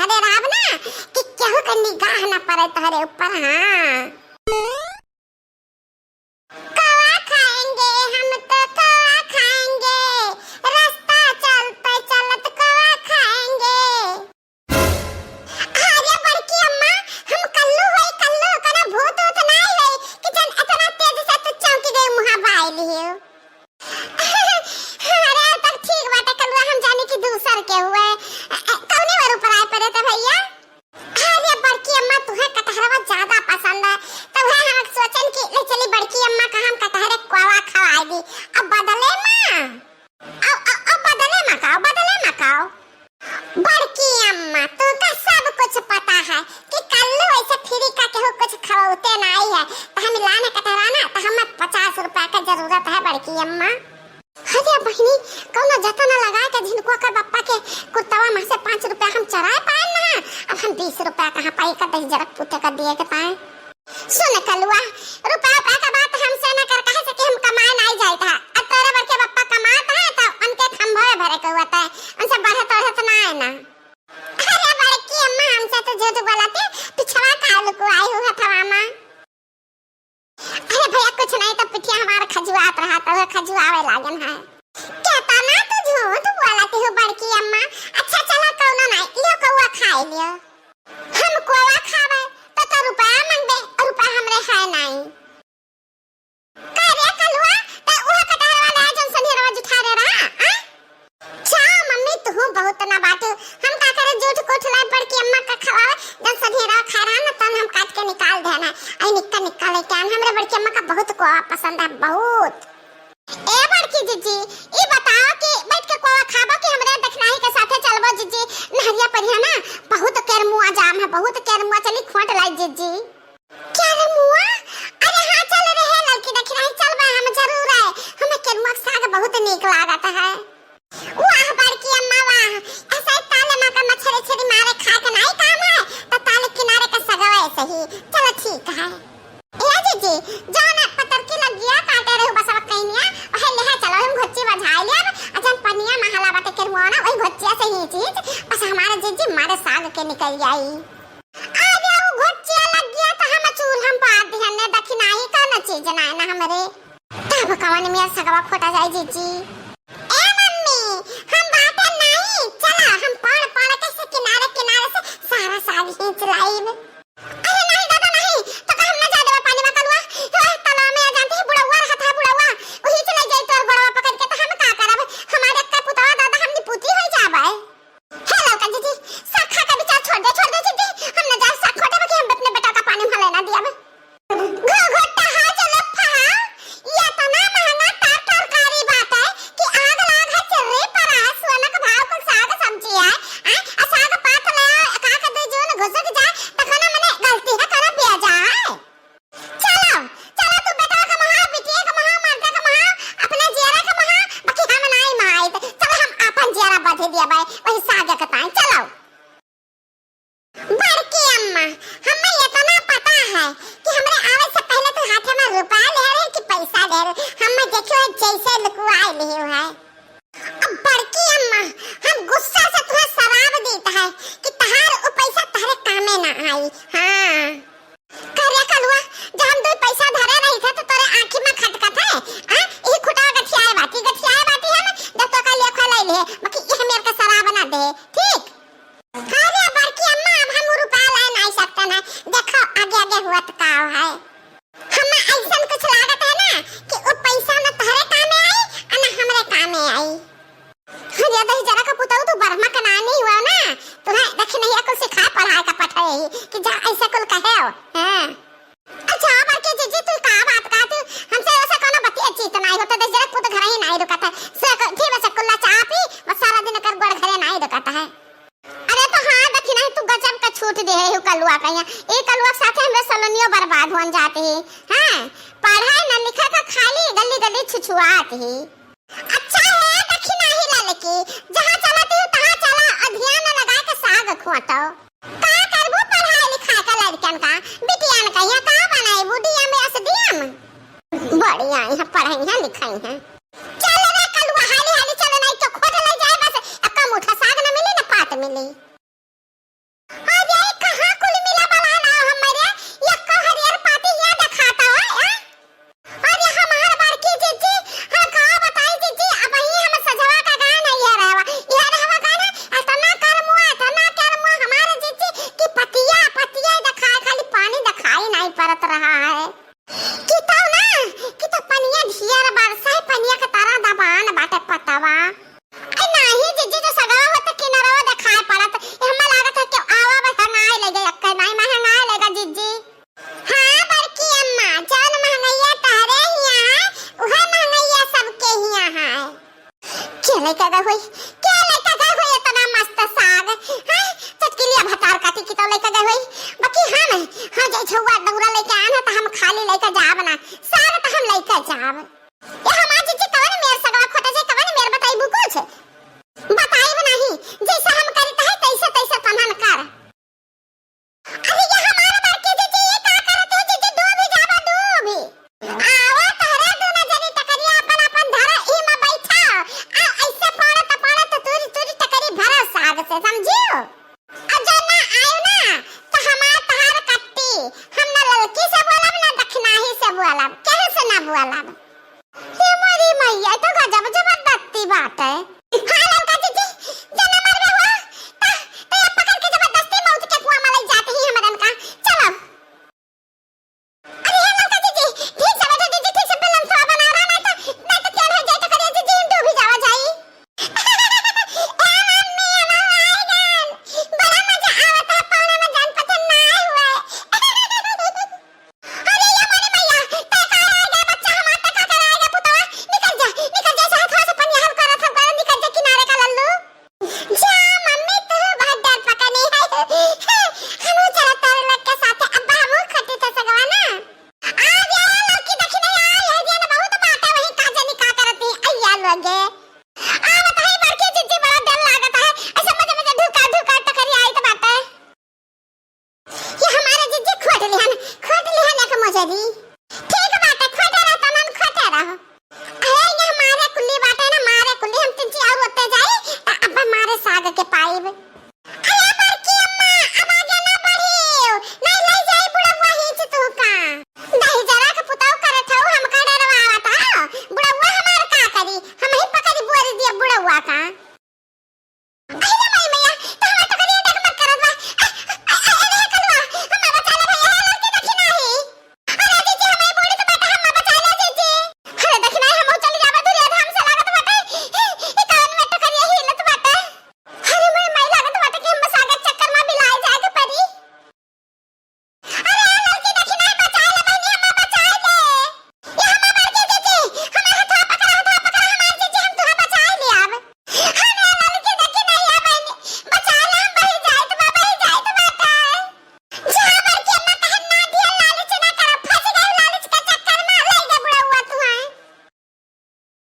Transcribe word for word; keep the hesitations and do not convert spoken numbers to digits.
अरे राम ना, कि केहू के निगाह ना पड़े तोहरे ऊपर, हाँ। कौवा खाएंगे हम तो कौवा खाएंगे, रास्ता चलते चलत कौवा खाएंगे। अरे बड़की अम्मा, हम कल्लू होई कल्लू, कौनो भूत ऊत नाई होई कि जन इतना तेज से तू चौंकी गई मुहा बाई लियो। अरे तब ठीक बाटे कलुआ, हम जानी कि दूसर के हुए। अ, अ, कौने बार ऊपर आए पड़े थे भैया? अरे बड़की अम्मा तुहे कटहरवा ज्यादा पसंद है, तो वह हम सोचन कि ले चली बड़की अम्मा का हम कटहरे कोवा खवाई दी। अब बदले में, अब, अब, अब बदले में का, बदले में का? बड़की अम्मा, तुमका सब कुछ पता है कि कल्लू ऐसे फ्री का केहू कुछ खवाते नाई है, तो हम लाने कटहरा ना, तो हमें पचास रुपया का जरूरत है बड़की अम्मा। अरे बहिनी, कौनो जतन लगा के झिनकुआ के बप्पा के कुर्तवा में से पाँच रुपया हम चराए पाए ना, अब हम बीस रुपया कहाँ पाई का दही जरक पूते का दिए के पाए। सुन कलुआ, रुपया रुपया का बात हमसे न कर, काहे से कि हम कमाए नाई जाइत है। अब तोरे बड़के बप्पा कमात है तो उनके खंभवे भरे के हुआ है, उनसे बढ़त ओढ़त ना है ना। अरे बड़की अम्मा, हमसे तो झूठ बोलत है, पिछवा का लुकुआई हुआ हथवा मा। अरे भैया कुछ नहीं तो पिठिया हमार खजुआत रहा तो खजुआवे लागन है। केतना तू झूठ बोलत हो बड़की अम्मा। अच्छा चला कौनो नहीं, लियो कौआ खाए लियो। हम कोवा खावे तो, तो रुपया मांगबे, रुपया हमरे है नाई। का रे कलुआ, ते उहे कटहरवा ले जौन सन्हेरवा जुठा रे रहा, आ? जा मम्मी, तुहू बहुत ना बाटू। हम का करे झूठ कूठ लाई बड़की अम्मा का खवावे, जौन सन्हेरवा खा रहा ना, तौन हम काट के निकाल देना। आई निक्का निक्का लेके आन, हमरे बड़की अम्मा का बहुत कोवा पसंद है, बहुत। ए बड़की जिज्जी, ई बताओ कि बैठ के कोवा खाबो कि हमरे दखिनाही के साथे चलबो जिज्जी? नहरिया परिया ना बहुत केरमुआ जाम है, बहुत केरमुआ, चली खोंट लाई जिज्जी। केरमुआ? अरे हाँ चल रहे लड़की दखिनाही चलबे हम जरूर है, हमें केरमुआ के साग बहुत नीक लागत है। वाह बड़की अम्मा वाह, ऐसा ही ताले माँ का मछरी छरी मारे खाए के नाई काम है, तो ताले किनारे का सगवा ऐसे ही। चलो ठीक है। ए जीजी, जौन पतरकी लगिया काटे रहू बसवा कइनिया, ओहे लेहे चलो, हम घोच्ची बझाई लेब, आ जौन पनिया महला बाटे केरमुआ ना, वही घोच्चिया से ही चीज, बस हमारे जीजी मारे साग के निकल जाई। अरे उ घोच्चिया लगिया तो हम चूल्हा में पार दिहन ने, दखिनाही का न चीज ना है ना हमरे। तब कवन मिया सगवा खोटा जाई जीजी। ए मम्मी, हम बाटे नहीं, चला हम पड़ पड़ के से किनारे किनारे से सारा साग खींच लाइब। अरे नहीं दादा नहीं, तो का हम ना जाए देबे पानी में कलुआ, ओए तालाब में आ जानती है बुढ़ौआ रहत है बुढ़ौआ, वही चले जाई तोर गोड़वा पकड़ के तो हम का करब, हमारे अक्का पुतवा दादा हम निपुती हो जाबे। हे ललका जीजी, साग खा के विचार छोड़ दे, छोड़ दे जीजी, हम ना जाए साग खोटे बाकी हम अपने बेटा का पानी में लेना दिया बे। घोघट्टा हा जलफा हा, ये इतना महंगा तर-, तरकारी बाटे कि आग लाग है चिर्री पर आ, सोना के भाव कुल साग सब्जी है, आ, आ साग पात ले आ, का के दे जून घुसक जाए, त कौनो मने गलती है, कौनो बेजा है। चलो, चलो तू बेटवा के महा, बिटिया के महा, मर्दा के महा, अपने जियरा के महा, बाकी हम नाई महाई, त चलो हम आपन जियरा बधे दिया बाय, वही साग के ताई, चलो। बड़की अम्मा, हम्मे इतना पता है कि हमरे आवे से पहले तू हाथे में रुपया ले रहे कि पैसा ले रहे। हम्मे देखियो है जैसे लुकुआए लियो है। अब बड़की अम्मा, हम गुस्सा से तुहे सराप देत है कि तहार उ पैसा तहरे कामे ना आई। हाँ। करे कलुआ, जब हम दो पैसा धरे रही थे तो तोरे आँखी में खटकत है, हाँ? यही खुटा गठियाए बाटी, गठियाए बाटी है ना, जब तो का लेखा ले ले, बाकी यह मेरे का सराप ना दे, ठीक? अरे बड़की अम्मा, अब हम रुपया लाए नाई सकते ना। देखो आगे आगे हुआ तो का है। हमें ऐसन कुछ लागत है ना कि उ पैसा न तोहरे कामे आई और न हमरे कामे आई। अरे दही जरा का पुतऊ तू बर्मा का नानी हुआ ना, तुम्हें दखिनहिया कुल सिखा पढ़ाए का पठाई कि जा ऐसा कुल कहे हो। हाँ। अच्छा, बड़के जीजी, तू का बात कहत हू? हमसे ऐसा कोनो बतिया चीत नाई होता, देख जरा, खुद घर ही नाई रुकत है। से क-, ठीक बस कुल्ला चाह पी, बस सारा दिन कर गोड़ घरे नाई रुकत है। अरे तो हाँ, देखी नहीं, तू गजब का छूट दे है, कलुआ कहिया। ए कलुआ के साथे हमरे सलोनियो बर्बाद होन जात ही। हाँ, पढ़ाई न लिखा का खाली गली गली छुछुआत ही। अच्छा है, दखिनही ललकी, जहाँ चलत हू, तहाँ चला, और ध्यान न लगाए के साग खोटो। का करबू पढ़ाई लिखाए के लड़कन का? बिटियान कहिया का बनाई, बुढ़िया में एस डी एम? बड़ी आई है, पढ़ई है, लिखई है। चल रे कलुआ, हाली हाली चल, नहीं तो खोट ले जाए बस, अक्का मुठा साग न मिली, न पात मिली। तो समझियो?